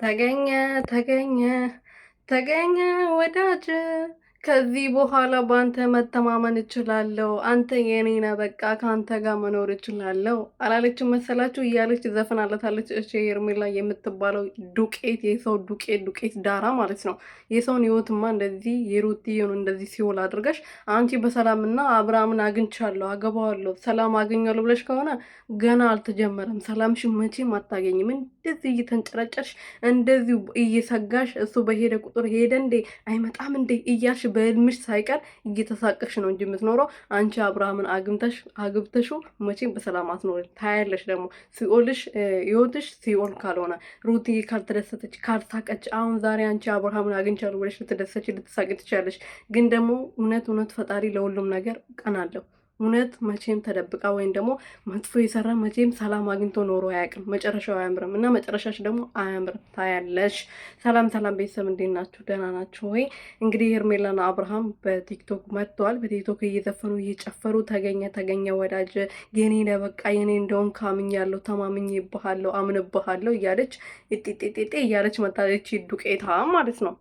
ተገኘ ተገኘ ተገኘ ወዳጅ፣ ከዚህ በኋላ በአንተ መተማመን እችላለሁ። አንተ የኔ ነህ፣ በቃ ከአንተ ጋር መኖር እችላለሁ አላለችም መሰላችሁ? እያለች ዘፈናለታለች። እሺ ሄርሜላ የምትባለው ዱቄት፣ የሰው ዱቄት ዱቄት ዳራ ማለት ነው። የሰውን ህይወትማ እንደዚህ የሩትዬን እንደዚህ ሲሆን አድርገሽ አንቺ በሰላምና አብርሃምን አግኝቻለሁ፣ አገባዋለሁ፣ ሰላም አገኛለሁ ብለሽ ከሆነ ገና አልተጀመረም። ሰላምሽ መቼም አታገኝም። እንደዚህ እየተንጨረጨርሽ እንደዚሁ እየሰጋሽ እሱ በሄደ ቁጥር ሄደ እንዴ አይመጣም እንዴ እያልሽ በህልምሽ ሳይቀር እየተሳቀሽ ነው እንጂ የምትኖረው አንቺ አብርሃምን አግብተሽ አግብተሹ መቼም በሰላም አትኖሪ። ታያለሽ ደግሞ ሲኦልሽ ህይወትሽ ሲኦል ካልሆነ ሩትዬ ካልተደሰተች ካልሳቀች፣ አሁን ዛሬ አንቺ አብርሃምን አግኝቻለሁ ብለሽ ልትደሰች ልትሳቂ ትችያለሽ። ግን ደግሞ እውነት እውነት ፈጣሪ ለሁሉም ነገር ቀን አለው። እውነት መቼም ተደብቃ ወይም ደግሞ መጥፎ የሰራ መቼም ሰላም አግኝቶ ኖሮ አያውቅም። መጨረሻው አያምርም እና መጨረሻሽ ደግሞ አያምርም፣ ታያለሽ። ሰላም ሰላም ቤተሰብ እንዴት ናችሁ? ደህና ናችሁ ወይ? እንግዲህ ሄርሜላና አብርሃም በቲክቶክ መጥተዋል። በቲክቶክ እየዘፈኑ እየጨፈሩ ተገኘ ተገኘ ወዳጅ የኔ ለበቃ የኔ እንደውም ካምኛለሁ፣ ተማምኜብሃለሁ፣ አምንብሃለሁ እያለች ጤጤጤጤ እያለች መታለች። ዱቄታ ማለት ነው።